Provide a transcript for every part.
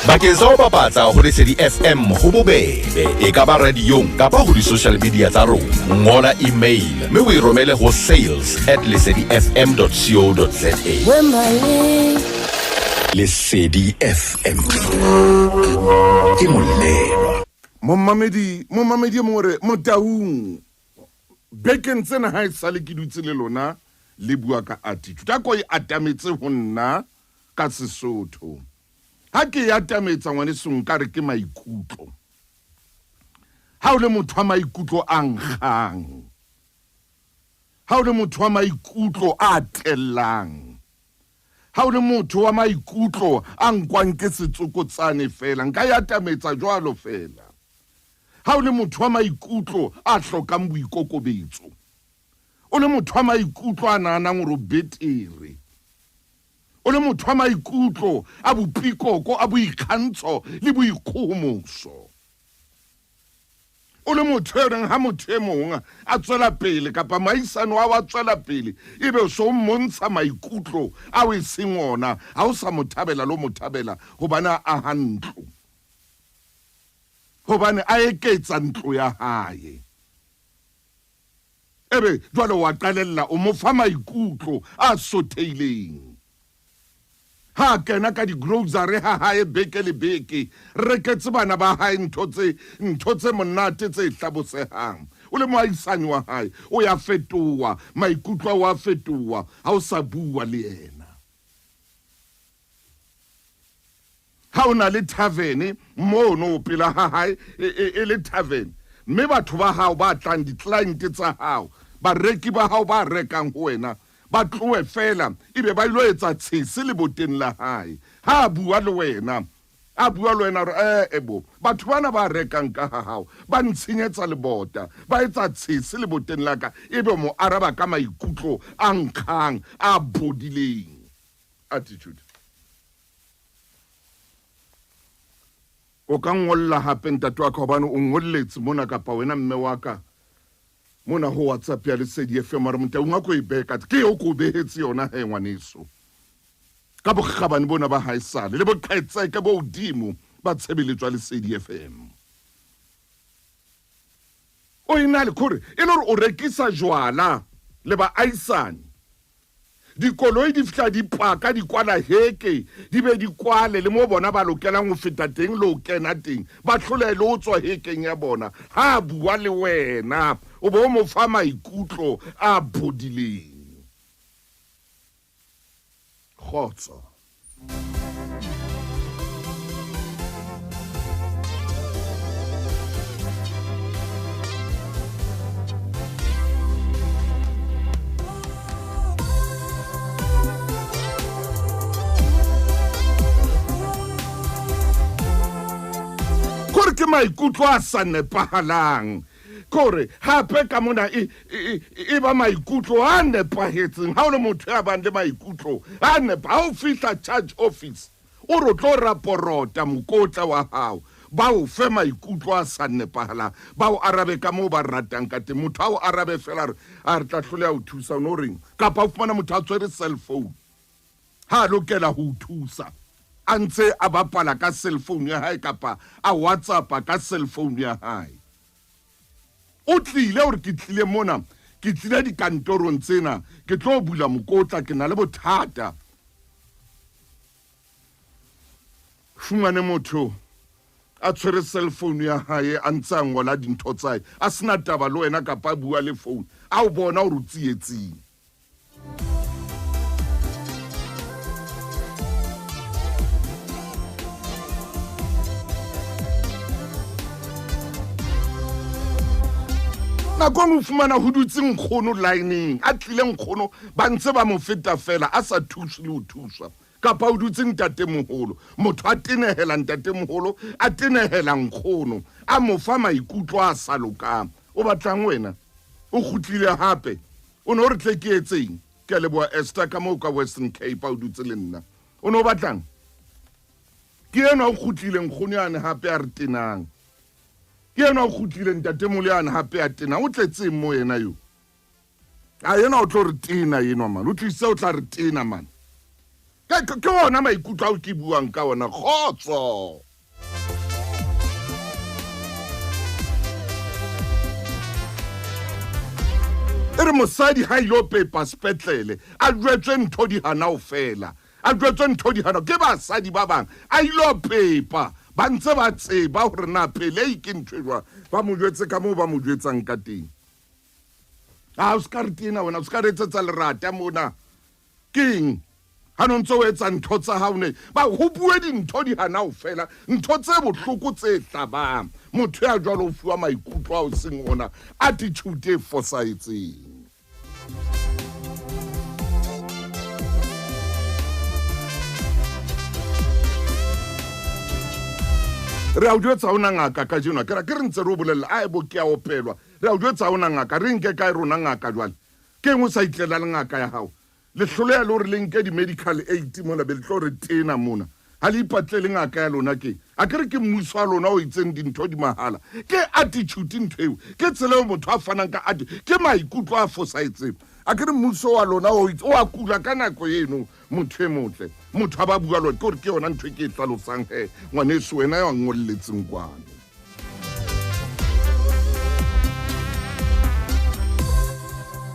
Bakeng sa ho bapatsa ho Lesedi FM ho bobebe, e ka ba radiong kapa ho di-social media tsa rona. Ngola email mme o e romele ho sales at lesedifm.co.za. Lesedi FM ke molelwa. Momamedi, momamedi e mongwe o re, Motaung, bekeng tsena ha e sale ke dutse le lona le bua ka attitude. A ko e atametse ho nna ka Sesotho. Ha ke e atametsa ngwaneso nka re ke maikutlo. Ha o le motho wa maikutlo a nkgang, ha o le motho wa maikutlo a tellang, ha o le motho wa maikutlo a nkwang ke setsokotsane feela, nka e atametsa jwalo feela. Ha o le motho wa maikutlo a hlokang boikokobetso, o le motho wa maikutlo a nahanang hore o betere, O le motho wa maikutlo a bopikoko, a boikgantsho le boikgohomoso. O le motho e reng ha motho e mong a tswela pele kapa moahisani wa hao a tswela pele, ebe o so o mmontsha maikutlo ao e seng ona, ha o sa mo thabela le ho mo thabela hobane a aha ntlo, hobane a eketsa ntlo ya hae. Ebe jwale wa qalella o mo fa maikutlo a sothehileng. Ha a kena ka di-grocery ha hae beke le beke, reketse bana ba hae ntho tse, ntho tse monate tse hlabosehang. O le moahisani wa hae, o ya fetoha, maikutlo ao a fetoha ha o sa bua le yena. Ha o na le tavene mono pela ha hae, e, e, e le tavene, mme batho ba hao ba tlang, di-client tsa hao, bareki ba hao ba rekang ho wena, ba tlohe feela ebe ba ilo etsa tshese leboteng la hae. Ha a bua le wena, a bua le wena hore, ee bo, batho bana ba rekang ka ha hao ba ntshenyetsa lebota, ba etsa tshese leboteng la ka, ebe o mo araba ka maikutlo a nkgang, a bodileng. Attitude. O ka ngolla hape ntate wa ka hobane o ngolletse mona kapa wena mme wa ka mona ho WhatsApp ya Lesedi FM wa re Motaung a ko e behe ka ke eo ko o behetse yona he ngwaneso ka bokgabane bona ba haesale le boqhetseke bo hodimo ba tshebeletso ya Lesedi FM. O e na le kore e le hore o rekisa jwala le baahisani. Dikoloi di fihla di paka di kwala heke di be di kwale le mo bona ba lokelang ho feta teng le ho kena teng. Ba hlolehe le ho tswa hekeng ya bona. Ha a bua le wena o bo o mo fa maikutlo a bodileng. Kgotso. Kore ke maikutlo a sa nepahalang kore hape ka mona e, e, e ba maikutlo a nepahetseng ha o le motho ya bang le maikutlo a nepa ha o fihla charge office o re o tlo raporota mokotla wa hao ba o fe maikutlo a sa nepahalang ba o arabe ka moo ba ratang ka teng motho a o arabe fela re a re tla hloleha ho thusa o no reng kapa o fumana motho a tshwere cell phone ha a lokela ho o thusa a ntse a bapala ka cell phone ya hae kapa a whatsappa ka cell phone ya hae O tlile o re ke tlile mona, ke tlile dikantorong tsena, ke tlo bula mokotla, ke na le bothata. Fumane motho a tshwere cell phone ya hae a ntse a ngola dintho tsa hae, a sena taba le wena kapa a bua le phone, a o bona hore o tsietsing. Nako engwe o fumana ho dutse nkgono lineng, a tlile nkgono ba ntse ba mo feta fela a sa thuswe le ho thuswa. Kapa o dutse ntatemoholo, motho a tenehela ntatemoholo, a tenehela nkgono, a mo fa maikutlo a sa lokang. O batlang wena? O kgutlile hape. O ne o re tle ke etseng? Ke a leboha Esther ka moo ka Western Cape a o dutse le nna. O ne o batlang? Ke enwa o kgutlile nkgono yane hape a re tenang. Ke enwa o kgutlile ntatemolo yane hape a tenang. O tletseng mo yena yo? A enwa o tlo re tena enwa man. O tlisitse o tla re tena man. Ke ona maikutlo ao ke buang ka ona. Kgotso. E re mosadi ha ilo pepa sepetlele a jwetswe ntho di hana ho fela, a jwetswe ntho di hana ke basadi ba bang, a ilo pepa ba ntse ba tseba hore na pelei ke ntho e jwang, ba mo jwetse ka moo ba mo jwetsang ka teng. A o se ka re tena wena, o se ka re etsetsa lerata mona. Keng ha no ntse o etsa ntho tsa hao ne ba ho bue dintho di hana ho fela, ntho tse bohloko tse hlabang. Motho ya jwalo o fuwa maikutlo ao seng ona, attitude e fosahetseng. Re a o jwetsa ha ona ngaka kajeno, akere ke re ntse re o bolella, ae bo ke a opelwa. Re a o jwetsa ha ona ngaka, re nke kae rona ngaka jwale? Keng o sa itlela le ngaka ya hao? Le hloleha le hore le nke di-medical aid mona be le tlo re tena mona. Ha le ipatlele ngaka ya lona keng? Akere ke mmuso wa lona o itseng dintho di mahala. Ke attitude ntho eo. Ke tsela eo motho a fanang ka atti-, ke maikutlo a fosahetseng. Akere mmuso wa lona o itse, o a kula ka nako eno motho e motle. Motho a ba bua lona, ke hore ke yona ntho e ke e hlalosang he, ngwaneso wena ya ngolletseng kwano.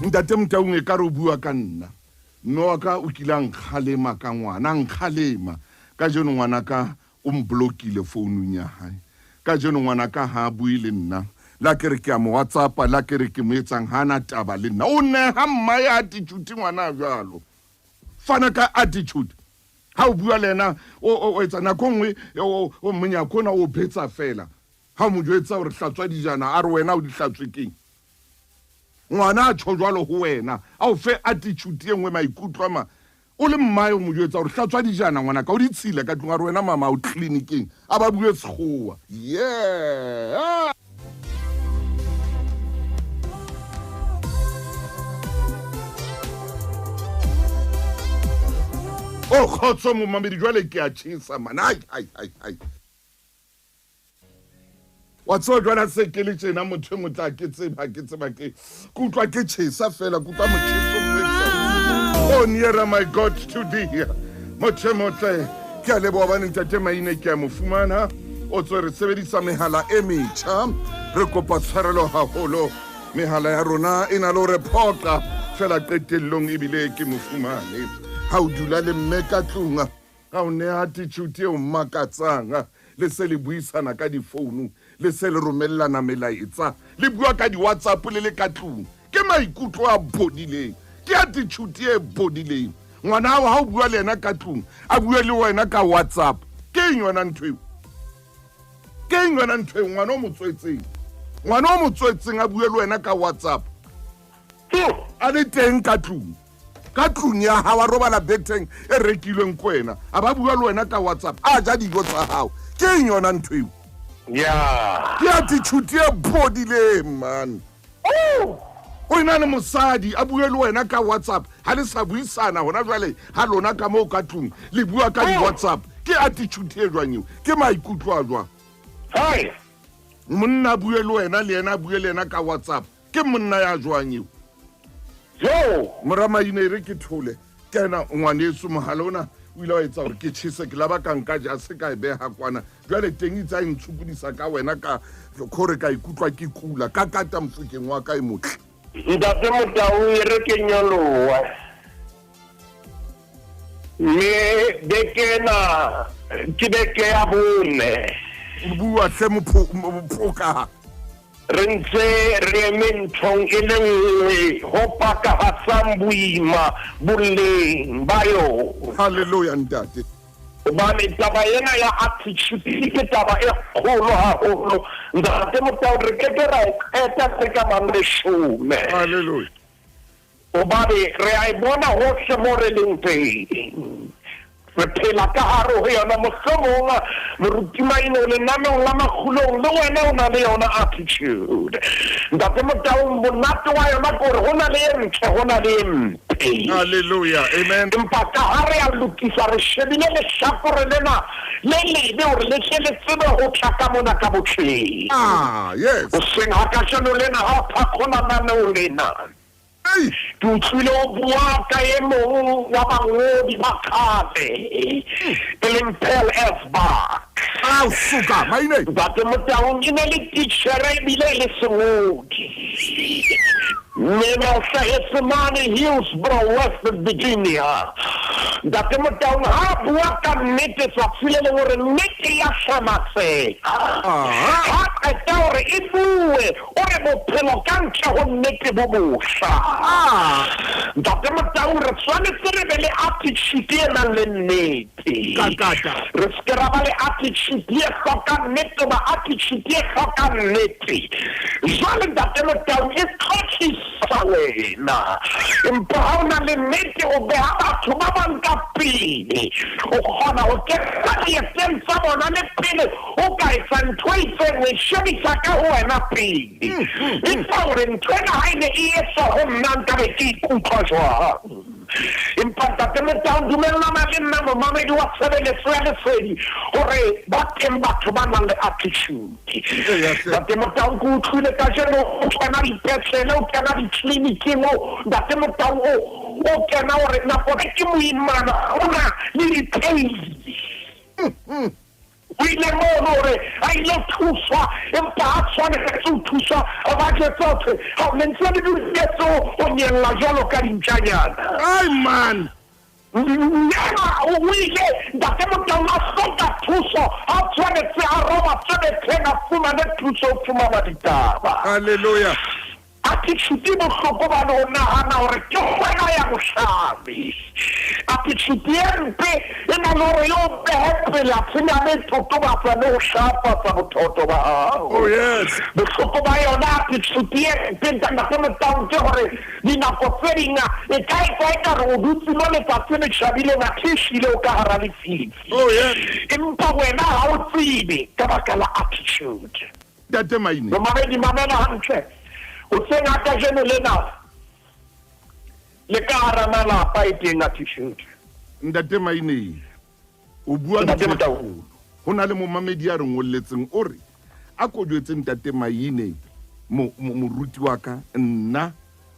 Ntate Motaung e ka re o bua ka nna. Mme wa ka o kile a nkgalema ka ngwana, a nkgalema. Kajeno ngwana ka o mblokile founung ya hae. Kajeno ngwana ka ha a bue le nna. La ke re ke a mo WhatsAppa, la ke re ke mo etsang, ha na taba le nna. O neha mmae attitude ngwana a jwalo. Fana ka attitude. Ha o bua le yena o etsa nako nngwe o monyako ona o betsa fela. Ha o mo jwetsa hore hlatswa dijana, a re wena o di hlatswe keng? Ngwana a tjho jwalo ho wena, a o fe attitude e nngwe, maikutlo a mang. O le mmae o mo jwetsa hore hlatswa dijana ngwanaka, o di tshila ka tlung, a re wena mama o clinic-eng, a ba bue sekgowa. Yeah. O kgotso momamedi, jwale ke a tjhesa man. Ai ai ai ai. Wa tseba jwale ha se ke le tjena motho e motle ha ke tseba ke tseba ke ke utlwa ke tjhesa fela ke utlwa motjheso o oh nearer my God to thee. Motho e motle ke a leboha bane ntate Maine ke a mo fumana o tswe re sebedisa mehala e metjha re kopa tshwarelo haholo mehala ya rona e na le hore phoqa fela qetellong ebile ke mo fumane ha o dula le mme ka tlung ha o neha attitude eo makatsang le se le buisana ka difounu le se le romellana melaetsa le bua ka di-whatsapp le le ka tlung ke maikutlo a bodileng ke attitude e bodileng ngwana hao ha o bua le yena ka tlung a bue le wena ka whatsapp ke eng yona ntho eo ke eng yona ntho eo ngwana o mo tswetseng ngwana o mo tswetseng a bue le wena ka whatsapp a le teng ka tlung ka tlung ya hao a robala betheng e rekilweng ko wena a ba bua le wena ka whatsapp a ja dijo tsa hao ke eng yona ntho eo ya ke attitude e bodileng man o ena le mosadi a bue le wena ka whatsapp ha le sa buisana hona jwale ha lona ka moo ka tlung le bua ka di-whatsapp ke attitude e jwang eo ke maikutlo a jwang monna a bue le wena le yena a bue le yena ka whatsapp ke monna ya jwang eo jo mora maine e re ke thole ke ena ngwaneso mohala ona o ile wa etsa gore ke chese ke laba ka nka jase ka e beha kwana jwale teng itse a e ntshokodisa ka wena ka kgore ka ikutlwa ke kula ka kata mofokeng wa ka e motle ntate Motau e re ke nyoloha mme beke ena ke beke ya bone bua hle mophoka re ntse re eme nthong e le nngwe ho pakahatsang boima boleng ba yona halleluja ntate hobane taba ena ya attitude ke taba e kgolo haholo ntate Motau re ke ke ra e qeta re ka bang leshome halleluja hobane re a e bona hohle mo re leng teng re phela ka hare ho yona mohlomong moruti Maine o lenaneong la makgulong le wena o na le yona attitude ntate Motaung monate wa yona ke hore ho na le e ntle ho na le e mpe halleluja amen empa ka ha re a lokisa re shebile lehlakore lena le lebe hore le tle le tsebe ho tla ka mona ka botleng ah yes hoseng ha kajeno lena ha o phakgola naneo lena. Ke utlwile o bua ka e mong wa bangodi ba kgale, e leng Pearl S. Buck. Ao, suka, maine. Ntate Motaung e ne le titjhere ebile e le sengodi. Mme ne o hlahetse mane Hillsboro, West Virginia. Ntate Motaung ha a bua ka nnete tsatsi le leng o re nnete ya hlamatseha. Ha qeta hore e bue O re bophelo ka ntle ho nnete bo bohla. Ntate Motau, re tshwanetse re be le attitude e nang le nnete. Re se ke ra ba le attitude e hlokang nnete hoba attitude e hlokang nnete jwale Ntate Motau e tlotlisa wena. Empa ha o na le nnete o beha batho ba bang ka pele. O kgona ho kena dieteng tsa bona le pele O ka etsa ntho e itseng, o e shebisa ka ho wena pele. Etsa hore ntho ena ha e ne e etswa ho nna nka be ke ikutlwa jwang. Empa Ntate Motau, dumellana le nna momamedi wa tshebeletso ya Lesedi hore ba teng batho ba nang le attitude. Ntate Motau, ke utlwile kajeno o kena dipetlele, o kena ditleliniking, o Ntate Motau o o kena hore nako e ke moimana o na le dipeini. O ile mono hore a ilo thuswa, empa ha tshwanetse ho thuswa, a ba jwetsa ho thwe, Hao, le ntse le duletse ho nyella jwalo ka dintjanyana. Ai man! Yena o ile, Ntate Motaung a hloka thuso, ha tshwanetse a robatswe betheng a fumane thuso ho fumana ditaba. Hallelujah. Attitude e bohloko hobane o nahana hore ke wena ya bohlale. Attitude e mpe e na le hore e o behe pele athe nyane e totobatsa le ho hlafatsa bothoto ba hao. Oh yes. Bohloko ba yona attitude e mpe Ntate Motaung ke hore dinako tse ding e ka etsa ekare o dutse mo letsatsi le tjhabileng athe ehlile o ka hara lefifi. Oh yes. Empa wena ha o tsebe ka baka la attitude. Ntate Maine. Momamedi mamela hantle. Hoseng ha kajeno lena le ka hara malapa e teng attitude. Ntate Maine, o bua Ntate ntho e Motau. kgolo. Ho na le momamedi ya re ngolletseng o re a ko jwetse Ntate Maine mo, mo, moruti wa ka nna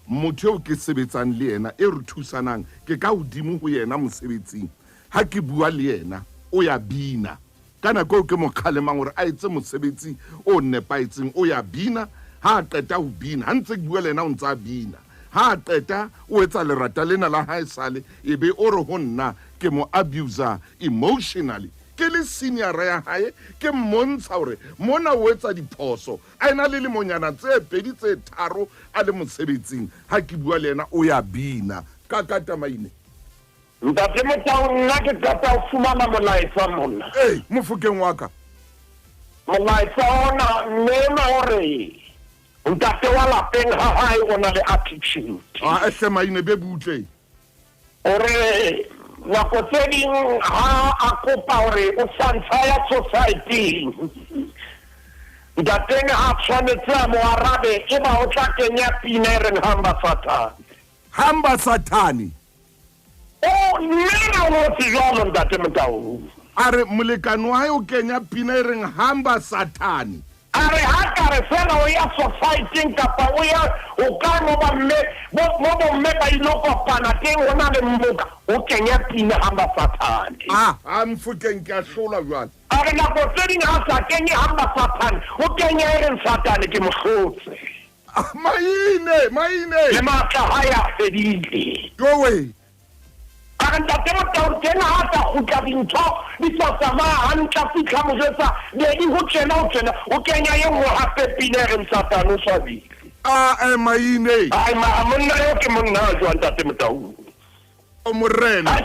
motho eo ke sebetsang le yena e re thusanang ke ka hodimo ho yena mosebetsing ha ke bua le yena o ya bina Ka nako eo ke mo kgalemang hore a etse mosebetsi o nepahetseng, o ya bina. Ha a qeta ho bina, ha ntse ke bua le yena o ntse a bina. Ha a qeta o etsa lerata lena la haesale, ebe o re ho nna ke mo abuser emotionally. Ke le senior-a ya hae, ke mmontsha hore mona o etsa diphoso. A ena le lemonyana tse pedi tse tharo a le mosebetsing. Ha ke bua le yena o ya bina. Ka kata maine. Ntate Motau nna ke qeta ho fumana molaetsa mona. Ee, Mofokeng wa ka. Molaetsa ona mme ona o re ntate wa lapeng ha hae o na le attitude. Ah, hle maine be butle. O re nako tse ding ha a kopa hore o sa ntsha ya society-ing ntateng ha tshwanetse a mo arabe e ba o tla kenya pina e reng hamba Sathane. Hamba Sathane. O nnena o ngotse jwalo Ntate Motaung. A re molekane wa hae o kenya pina e reng Hamba Sathane. A re ha ka re fela o ya society-ng kapa o ya o kae mo ba mme bo mo bo mme ba ilo kopana teng ho na le mmoka o kenya pina Hamba Sathane. Ah, ah Mfokeng ke a hlolwa jwale. A re nako tse ding ha sa kenye Hamba Sathane o kenya e reng Satane ke mo hlotse. Ah, maine, maine. Le matla hae a fedile. Jowe. A re ntate Motau teng ha a sa kgutla dintho di sa tsamaya hantle a fihla mo jwetsa daddy ho tjena ho tjena o kenya e nngwe hape pina e reng Satane o swabile. Ah, eh, maine. Ai mara monna eo ke monna a jwang ntate Motau? O Morena.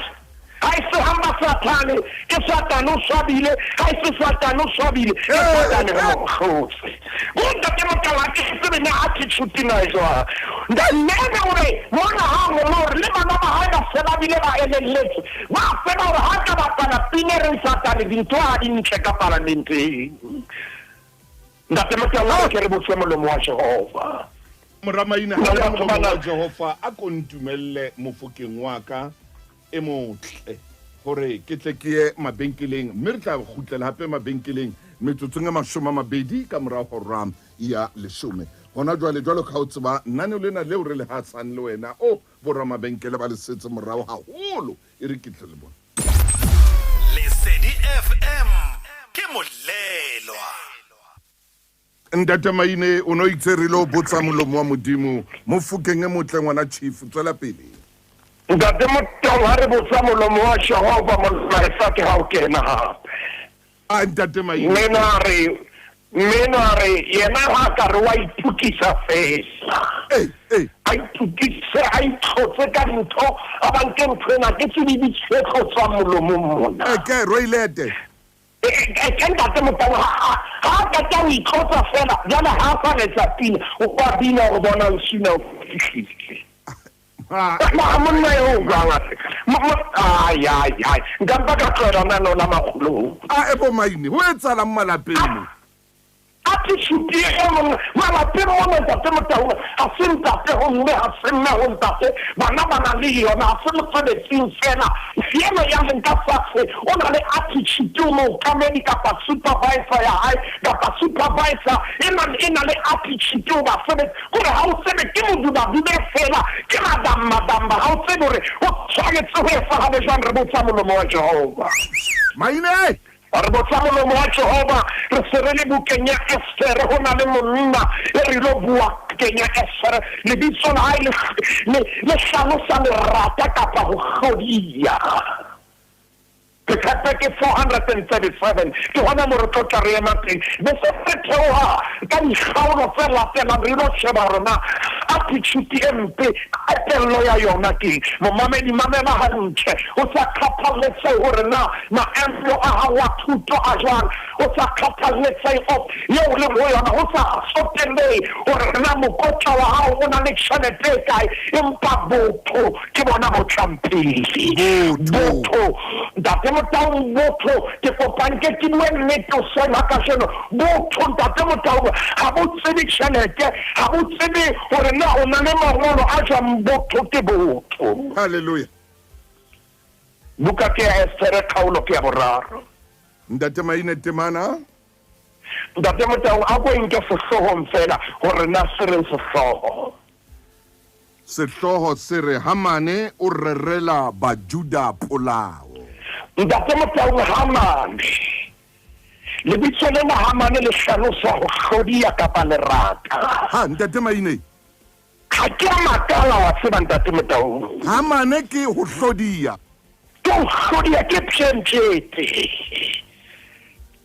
Ha e se hamba Satane, ke Satane o swabile, ha e se Satane o swabile, ke Satane re mo hlotse. Bo ntate Motala ke tsebe na attitude na e jwang. Nnene o re mona ha ngola hore le bana ba hae ba se ba bile ba elelletswe, ba tseba hore ha ka bapala pina e reng Satane dintho ha di ntle ka palamenteng. Ntate Motala ke re botse molomo wa Jehova. Mora Maina, ha le molomo wa Jehova, a ko ntumelle mofokeng wa ka e motle hore ke tle ke ye mabenkeleng, mme re tla kgutlela hape mabenkeleng metsotsong e 20 ka mora hora ya leshome. Hona jwale, jwalo ka ha o tseba, lenaneo lena leo re le hasang le wena, oh, boramabenkele ba le setse morao haholo. E re ke tle le bona. Lesedi FM ke molelwa. Ntate Maine, o no itse re lo botsa molomo wa Modimo. Mofokeng e motle ngwana Chief, tswela pele. Ntate Motau, ha re botsa molomo wa Jehova, molaetsa ke ha o kena hape. A ntate Maine. Mmeno a re, mmeno a re, yena ha a ka re wa itukisa fela. Ei, ei. A itukise, a itlhotse ka dintho, a ba nke ntho ena, ke tsebe di tlo tswang molomong mona. E ke, roilete. E, e, ke ntate Motau, ha, ha a qeta ho itlotsa fela, jwale ha a sa letsa pina, o a bina o bona Nsuna o fihlile. Ma monna eo o jwang ase? Ai, ai, ai. Nka mpa ka tlohela nano la makgolong. A e bo Maine, ho etsahalang malapeng mo? Attitude e mong malapeng mona ntate Motaung ha se ntate ho mme ha se mme ho ntate bana ba na le yona ha se mosebetsing fela yena ya leng ka fatshe o na le attitude o mookamedi kapa supervisor ya hae kapa supervisor e na e na le attitude o basebetsi kore ha o tsebe ke modubadube fela ke madammadamba ha o tsebe hore ho tshwanetse ho etsahale jwang re botsa molomo wa Jehova. Maine! Re botsa molomo wa Jehova, re se re le bukeng ya Esthere, ho na le monna e re ilo bua bukeng ya Esthere, lebitso la hae le, le, le hlalosa lerata kapa ho hlodiya. Ke tshepe ke 437, ke hona mo re tlo tla re ema teng. Be se re theoha ka dikgaolo tse latelang, re ilo sheba hore na attitude e mpe qetello ya yona keng. Momamedi, mamela hantle, ho sa kgathalletsehe hore na Maemo a hao a thuto a jwang, ho sa kgathalletsehe op eo o leng ho yona, ho sa tsotellehe hore na mokotla wa hao o na le tjhelete e kae, empa botho ke bona bo tlang pele. Botho. Ntate Motaung, botho, ke kopa nke ke bue nnete hoseng ha kajeno, botho, Ntate Motaung, ha bo tsebe tjhelete, ha bo tsebe hore na o na le mangolo a jwang, botho ke botho. Hallelujah. Buka ke ya Esthere, kgaolo ke ya boraro. Ntate Maine temana. Ntate Motaung, a ko e nke sehloohong feela hore na se reng sehlooho. Sehlooho se re Hamane o rerela Bajuda polao. Ntate Motaung, Hamane, lebitso lena Hamane le hlalosa ho hlodiya kapa lerata. Ha, Ntate Maine. Ga ke a makala, wa tseba, Ntate Motaung. Hamane ke ho hlodiya. Ke ho hlodiya, ke pshentshete.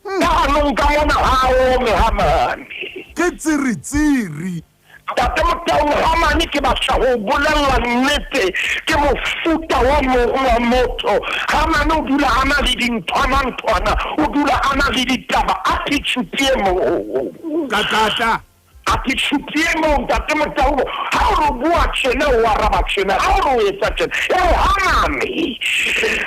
Ka hanong ka mona ha a ome Hamane. Ke tsiritsiri. Ntate Motaung, Hamane ke batla ho o bolella nnete, ke mofuta o mong wa motho. Hamane o dula a na le dinthwana-nthwana, o dula a na le ditaba, attitude e moo. Kakata. A ke tjhupiye moo, Ntate Motaung, ha o re o bua tjena, o araba tjena, ha o re o etsa tjena. Eo Hamane,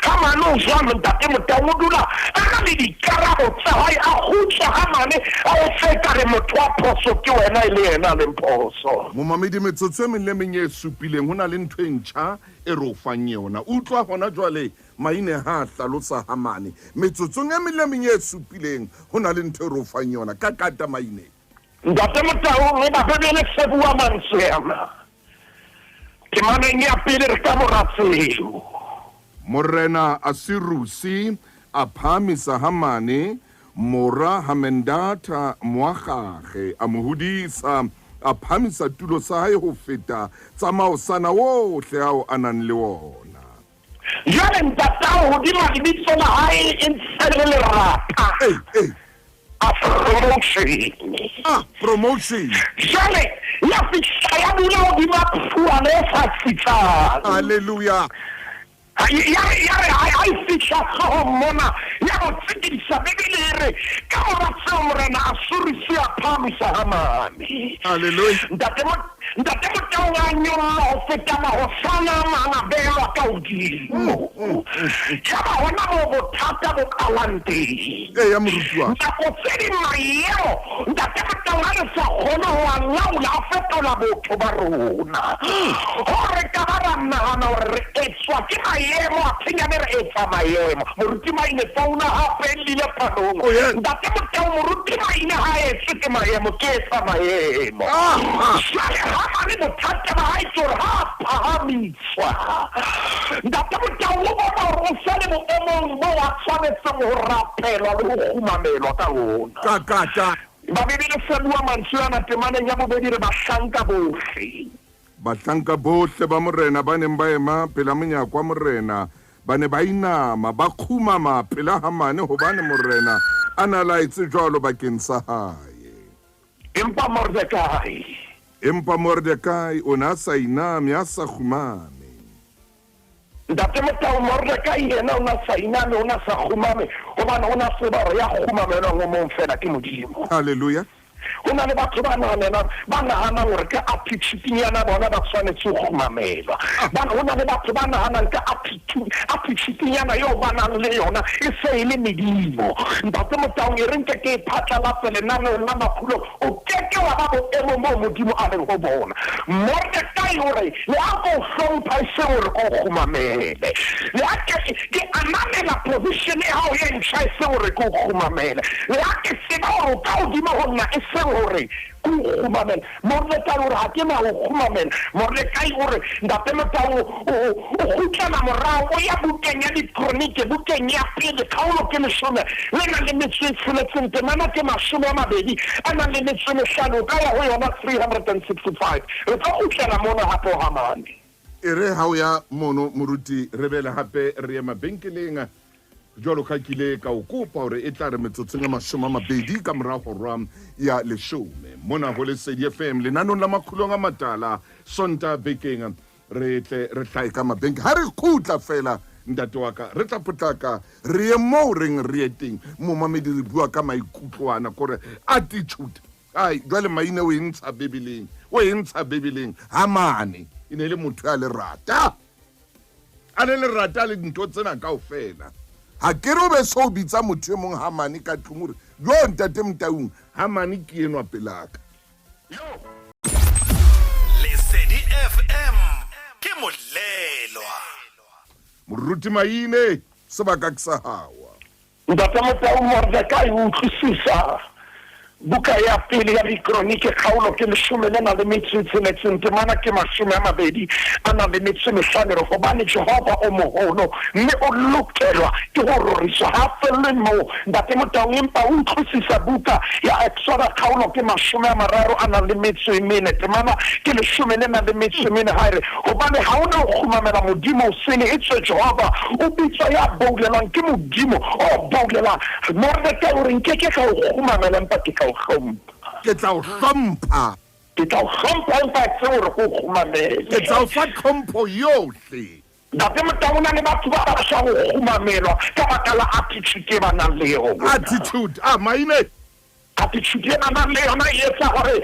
Hamane o jwalo, Ntate Motaung, o dula a na le dikarabo tsa hae, a kgutla Hamane, a o fe ekare motho wa phoso ke wena e le yena a leng phoso. Momamedi, metsotso e meng le meng e supileng ho na le ntho e ntjha e re o fang yona. Utlwa hona jwale Maine ha a hlalosa Hamane. Metsotsong e meng le meng e supileng ho na le ntho e re o fang yona. Kakata Maine. Ntate Motaung, eba Bibele se bua mantswe ana. Temaneng ya pele re ka mora tseo. Morena Asiruse a phahamisa Hamane, mora Hamendatha Moagage, a mo hodisa, a phahamisa tulo sa hae ho feta tsa maosana wohle ao a nang le wona. Jwale ntatao hodima lebitso la hae e ntse le lerata. Ei, ei. A promotion. Ah, promotion. Jwale ya fihla ya dula hodima phuane e sa tsitsang. Hallelujah. Ya re ya re ha e fihla hloohong mona ya mo tsekisa. Bibele e re ka mora tseo Morena Asurise a phahamisa Hamane. Hallelujah. Ntate mo Ntate Motaung a nyollwa ho feta mahosana a mang, a beelwa ka hodimo. Yaba hona moo bothata bo qalang teng. Eya, moruti wa ka. Nako tse ding maemo, Ntate Motaung, ha re sa kgone ho a laola, a fetola botho ba rona. Hoo re ka ba ra nahana hore re etswa ke maemo, athe nyane re etsa maemo. Moruti Maine, founa hape e llile phanong. Oh, yes. Ntate Motaung, Moruti Maine ha a etswe ke maemo, ke etsa maemo. Jwale Hamane bothata ba hae ke hore ha a phahamiswa, Ntate Motaung o bona hore o sa le boemong boo a tshwanetseng ho rapelwa le ho kgumamelwa ka bona. Ka, ka, ka. Ba Bibele se bua mantswe ana temaneng ya bobedi re bahlanka bohle. Bahlanka bohle ba morena ba neng ba ema pela monyako wa morena ba ne ba inama, ba kgumama pela Hamane, hobane morena a na laetse jwalo bakeng sa hae. Empa Mordekai. Empa Mordekai o ne a sa iname, a sa kgumame. Ntate Motau, Mordekai yena o ne a sa iname, o ne a sa kgumame, hobane o ne a tseba hore ya kgumamelwang o mong feela ke Modimo. Hallelujah. Ho na le batho ba nahanelang, ba nahanang hore ka attitude-nyana bona ba tshwanetse ho kgumamelwa. Ba, ho na le batho ba nahanang ka attitude, attitude-nyana eo ba nang le yona e se e le medimo. Ntate Motaung, e re nke ke e phatlalatse lenaneong la makhulo, o ke ke wa ba boemong boo Modimo a leng ho bona. Mordekai o re, Le ha ke o hlompha, e seng hore ke o kgumamele. Le ha ke, ke ananela position ya hao e ntjha, e seng hore ke o kgumamele. Le ha ke tseba hore o ka hodimo ho nna, e seng hore ke o kgumamele. Mordekai o re, Ha ke na o kgumamela. Mordekai o re, Ntate Motau o, o, o kgutlela morao, o ya bukeng ya Dikronike, bukeng ya pele, kgaolo ke leshome le nang le metso e tsheletseng, temana ke mashome a mabedi a nang le metso e mehlano. O ka ya ho yona 365. Re tlo kgutlela mona hape ho Hamane. E re ha o ya mono, moruti, re bele hape re ye mabenkeleng, jwalo ka ke ile ka o kopa hore e tla re metsotsong e 20 ka mora hora ya leshome mona ho Lesedi FM lenaneong la Makgulong a Matala Sontaha bekeng re tle re hlahe ka mabenke. Ha re kgutla feela, ntate wa ka, re tla potlaka re ye moo reng re ye teng. Momamedi, re bua ka maikutlo ana kore attitude. Ai, jwale Maine o e ntsha Bibeleng, o e ntsha Bibeleng. Hamane e ne e le motho ya lerata, a le lerata le dintho tsena kaofela. Ha ke re o be so o bitsa motho e mong Hamane ka tlung, o re, Jo, ntate Motaung, Hamane ke enwa pelaka. Lesedi FM ke molelwa. Moruti Maine, sebaka ke sa hao. Ntate Motau, Mordekai o utlwisisa buka ya pele ya Dikronike, kgaolo ke leshome le nang le metso e tsheletseng, temana ke 25 a metso e mehlano, re, Hobane Jehova o moholo, mme o lokelwa ke ho roriswa. Ha a felle moo, Ntate Motaung, empa o utlwisisa buka ya Exoda, kgaolo ke 34 a nang le metso e mene, temana ke leshome le nang le metso e mene, ha e re, Hobane ha o ne o kgumamela modimo osele, etswe Jehova o bitswa ya boulelwang ke Modimo o boulelang. Mordekai o re, Nke ke ka o kgumamela, empa ke tla o hlompha. Ke tla o hlompha. Ke tla o hlompha, empa e seng hore ke o kgumamele. Ke tla o fa tlhompho yohle. Ntate Motau, ho na le batho ba batlang ho kgumamelwa ka baka la attitude e ba nang le yona. Attitude, ah, maine. Attitude e ba nang le yona e etsa hore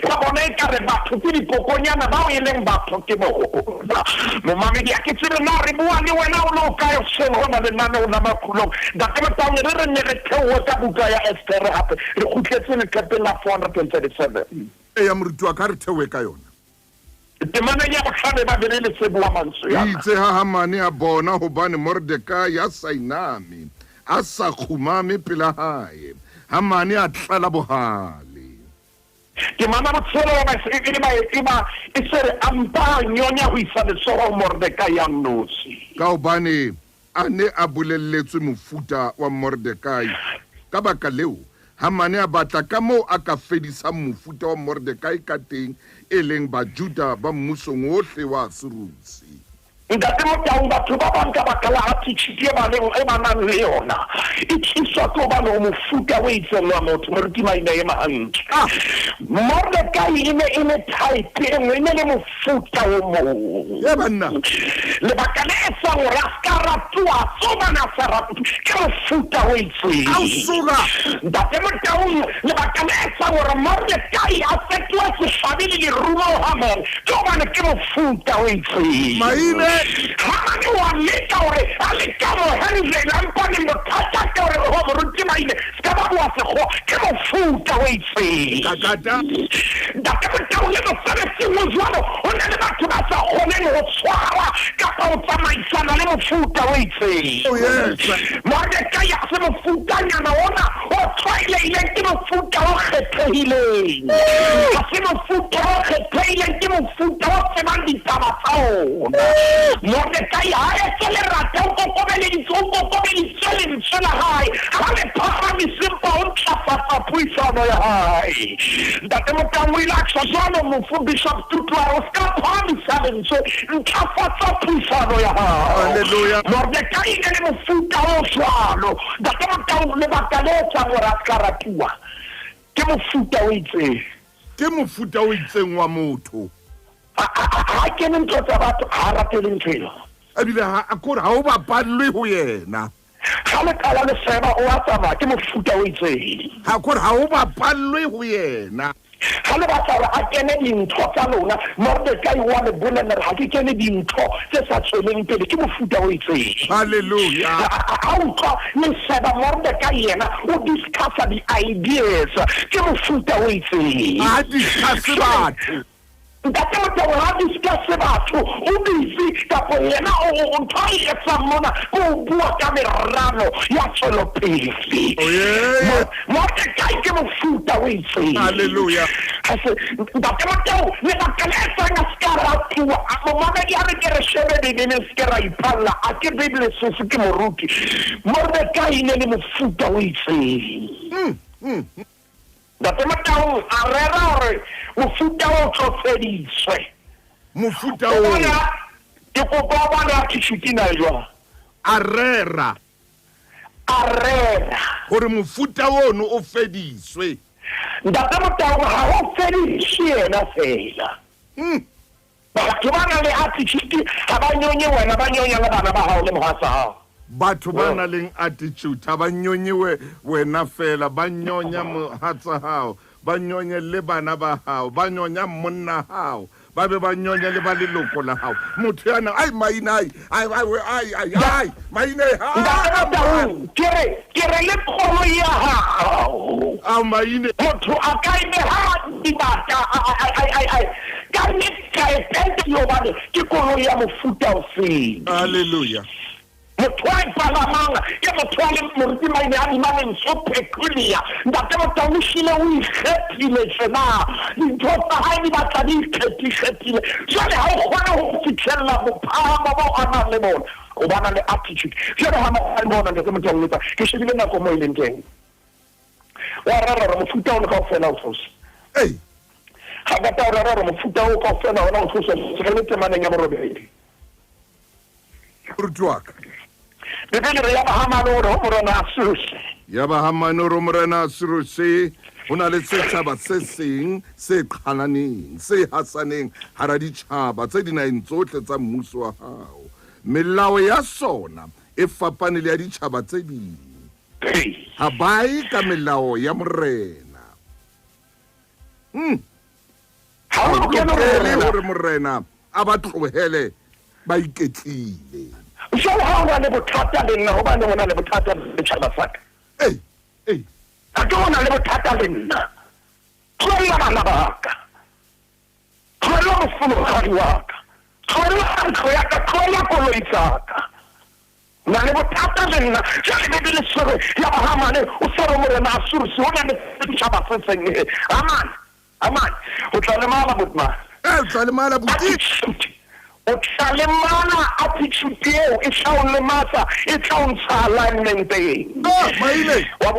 ba bone ekare batho ke dikokonyana, bao e leng batho ke bona. Momamedi, ha ke tsebe na re bua le wena o le o kae hoseng hona lenaneong la Makhulong. Ntate Motaung, re re nne re theohe ka buka ya Esthere hape, re kgutletse leqepheng la 437. Eya, moruti wa ka, ha re theohe ka yona. Temaneng ya bohlano e ba Bibele se bua mantswe ana. Eitse ha Hamane a bona hobane Mordekai a sa iname, a sa kgumame pela hae, Hamane a tlala bohale. Temana botshelela ba e ba e ba e se re a mpa a nyonya ho isa letsoho ho Mordekai a nnotshi. Kahobane a ne a bolelletswe mofuta wa Mordekai. Ka baka leo, Hamane a batla ka moo a ka fedisang mofuta wa Mordekai ka teng, e leng Bajuda ba mmusong wohle wa Asuruse. Ntate Motaung, batho ba bang ka baka la attitude e ba leng e ba nang le yona e tliswa ke hobane o mofuta o itseng wa motho. Moruti Maina ema hantle. Ah. Mordekai e ne e le type e nngwe, e ne le mofuta o mong. Ye banna. Lebaka le etsang hore a ska ratuwa, a se hobane a sa ratuwe, ke mofuta o itseng. Ao suka. Ntate Motaung, lebaka le etsang hore Mordekai a fetohe sehlabi le lerumo ho Hamane, Ke gobane ke mofuta o itseng. Maine. Hamane o a leka gore a leka mo handlela, empa bothata ke gore ho moruti Maine se ka ba boa sekgowa, ke mofuta o itseng. Kakata. Ntate Motau le mosebetsing o jwalo, ho na le batho ba sa kgoneng ho tshwara kapa ho tsamaisana le mofuta o itseng. Oh yes. Mordekai ha se mofutanyana ona o tlwaelehileng, ke mofuta o kgethehileng. Ha se mofuta o kgethehileng, ke mofuta o tsebang ditaba tsa ona. Mordekai ha a etse lerata, o kokobeleditswe, o kokobeditswe lentswe la hae, ha le phahamise empa o ntlafatsa puisano ya hae. Ntate Motang o ile a tjho jwalo mofu Bishop Tutu a re o ska phahamisa lentswe, ntlafatsa puisano ya hao. Hallelujah. Mordekai e ne le mofuta o jwalo. Ntate Motau, lebaka le etsang hore a se ka ratuwa ke mofuta o itseng. Ke mofuta o itseng wa motho. Ha a kene ntho tsa batho, ha a rapele ntho eo. Ebile ha a kore ha o bapallwe ho yena. Ha le qala le seba o a tsamaya, ke mofuta o itseng. Ha kore ha o bapallwe ho yena. Ha le batla hore a kene dintho tsa lona, Mordekai o a le bolella hore ha ke kene dintho tse sa tsweleng pele, ke mofuta o itseng. Hallelujah. Ha utlwa le sheba Mordekai yena o discussa di-ideas, ke mofuta o itseng. Ha discusse batho. Ntate Motau ha discusse batho, o busy kapa yena o ntho a e etsang mona ke ho bua ka meralo ya tswelopele. Oh yeah. Mordekai ke mofuta o itseng. Hallelujah. Ha se Ntate Motau lebaka le etsang a se ka ratuwa, momamedi a re ke re shebe Bibele se ke ra ipalla, a ke Bibele sese ke moruti. Mordekai e ne le mofuta o itseng. Ntate Motaung a rera hore mofuta o tlo fediswe. Mofuta O o. bona, ke kopa o bone attitude ena jwang. A rera. A rera. Hore mofuta ono o fediswe. Ntate Motaung ha ho fediswe yena feela. Batho ba nang le attitude ha ba nyonye wena, ba nyonya le bana ba hao le mohatsa hao. Batho ba nang le attitude ha ba nyonye wena feela, ba nyonya mohatsa hao, ba nyonye le bana ba hao, ba nyonya monna hao, ba be ba nyonya le ba leloko la hao. Motho ya nang ai maina ai ai ai ai ai maina ha. Ntate Motaung, ke re ke re le koloi ya hao. A maine. Motho a ka e beha dibaka ai ai ai ka nnete ka e penta hobane ke koloi ya mofuta o feng. Hallelujah. Motho a e palamang ke motho a leng moruti Maine a dima lentswe peculiar. Ntate Motau o hlile o ikgethile tjena. Dintho tsa hae di batla di ikgethi-kgethile. Jwale ha o kgone ho fihlella bophahamo bo a nang le bona, o bana le attitude. Jwale ha bona Ntate Motau o etsa, ke shebile nako moo e leng teng. Wa rera hore mofuta ono kaofela o tlose. Ei. Ha kata o rera hore mofuta o kaofela ona o tlose, re le temaneng ya borobedi. Moruti wa ka. Bibele re ya ba Hamane o re ho morena Asuruse. Ya ba Hamane o re morena Asuruse, ho na le setjhaba se seng se qhalaneng, se hasaneng hara ditjhaba tse dinaheng tsohle tsa mmuso wa hao. Melao ya sona e fapane le ya ditjhaba tse ding. Ha ba ye ka melao ya morena. Ha o lokele hore morena a ba tlohele ba iketlile. Jwale ha o na le bothata le nna, hobane o na le bothata le setjhaba sa ka. Ei, ei. Ha ke o na le bothata le nna. Tlohella bana ba ka. Tlohella mofumohadi wa ka. Tlohella ntlo ya ka, tlohella koloi tsa ka. Na le bothata le nna. Jwale Bibele se re, ya ba Hamane, o se re morena Asuruse, ho na le setjhaba se seng. Hamane, Hamane, o tla lemala botma. O tla lemala buti. O tla lemala attitude eo e tla o lematsa, e tla o ntsha alignment-eng. Ah, maile. Wa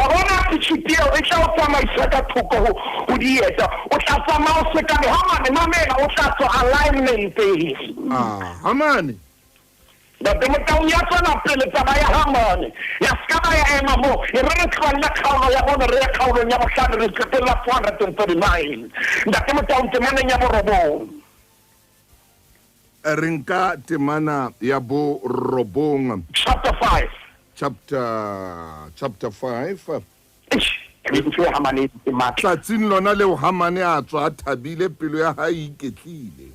bona Attitude eo e tla o tsamaisa ka thoko ho ho dieta. O tla tsamaya o sekame. Hamane, mamela, o tla tswa alignment-eng. Ah, Hamane. Ntate Motaung ya tswela pele taba ya Hamane ya se ka ba ya ema moo. E re re tlohelle kgaolo ya bone re ye kgaolong ya bohlano re qetella 439. Ntate Motaung temaneng ya borobong. Re nka temana ya borobong. Chapter 5. Chapter, chapter 5. Eish, ntho ya Hamane e matla. Tsatsing lona leo Hamane a tswa a thabile, pelo ya hae e iketlile.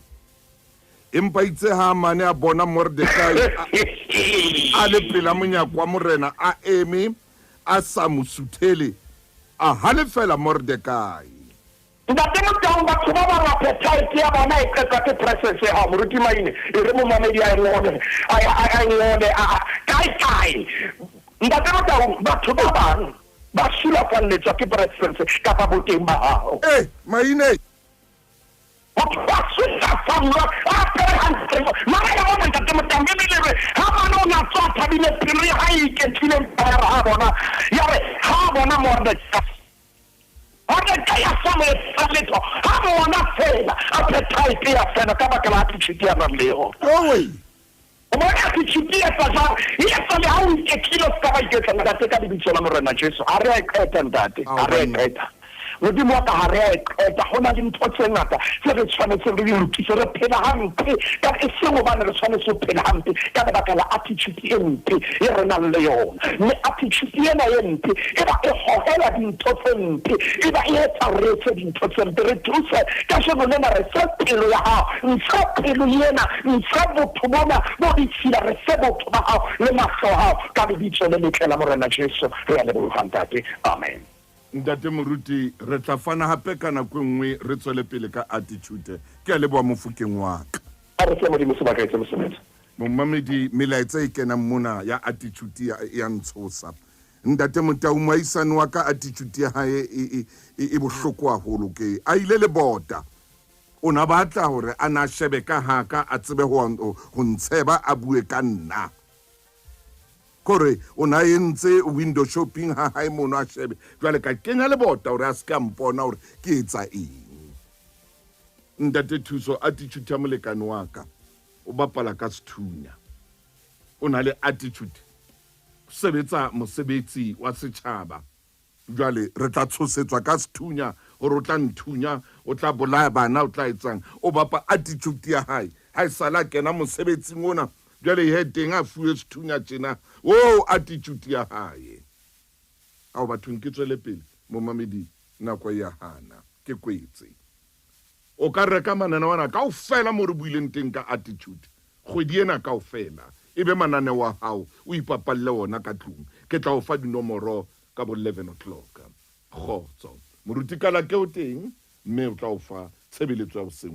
Empa itse ha Hamane a bona Mordekai a le pela monyako wa morena a eme a sa mo suthele, a halefela Mordekai. Ntate Motaung, batho ba bang appetite ya bona e qetwa ke presence ya hao. Moruti Maine, e re momamedi a e ngole, a e ngole kae kae. Ntate Motaung, batho ba bang ba sulafalletswa ke presence kapa boteng ba hao. Eh, Maine. Motho wa sulafallwa a apere hantle. Mara ya bona Ntate Motaung, Bibele e re ha bana o na tswa a thabile, pelo ya hae e iketlile, empa ya re ha bona, ya re ha bona Mordekai. Mordekai a sa mo etsa letho, ha mmona feela, appetite ya fela ka baka la attitude ya nang le yona. Owe! O bona attitude e etsa jwang? E etsa le ha o iketlile, o se ka ba iketla, ntate, ka lebitso la Morena Jesu. Ha re a e qeta, ntate. Ha re a e qeta. Modimo wa ka, ha re a e qeta. Ho na le ntho tse ngata tse re tshwanetseng re di lokise. Re phela hampe, ka e seng hobane re tshwanetse ho phela hampe, ka lebaka la attitude e mpe e re nang le yona. Mme attitude ena e mpe e ba e hohela dintho tse mpe, e ba e etsa re etse dintho tse mpe. Re thuse kajeno lena, re fe pelo ya hao. Ntsha pelo ena, ntsha botho bona bo ditshila, re fe botho ba hao le mahlo a hao, ka lebitso le letle la Morena Jesu re a leboha, Ntate. Amen. Ntate Moruti, re tla fana hape ka nako e nngwe re tswele pele ka attitude. Ke a leboha Mofokeng wa ka. A re fe Modimo sebaka etse mosebetsi. Momamedi, melaetsa e kenang mona ya attitude ya ya ntshosa. Ntate Motau, moahisane wa ka attitude ya hae e e e bohloko haholo ke a ile lebota. O na batla hore a na shebe ka haka a tsebe ho ho ntsheba a bue ka nna. Kore o na entse window shopping ha hae mono a shebe. Jwale ka kenya lebota hore a se ka mpona hore ke etsa eng. Ntate Thuso, attitude ya molekane wa ka o bapala ka sethunya. O na le attitude. O sebetsa mosebetsi wa setjhaba. Jwale re tla tshosetswa ka sethunya hore o tla nthunya, o tla bolaya bana, o tla etsang. O bapa attitude ya hae. Ha e sale a kena mosebetsing ona, jwale he teng a fuwe sethunya tjena. Oh, attitude ya hae. Ao bathong ke tswele pele, momamedi, nako e ya hana. Ke kwetse. O ka reka mananeo ana kaofela moo re buileng teng ka attitude kgwedi ena kaofela. E be mananeo a hao, o ipapalle ona ka tlung. Ke tla o fa dinomoro ka bo 11 o'clock. Kgotso. Moruti Kalake o teng mme o tla o fa tshebeletso ya hoseng.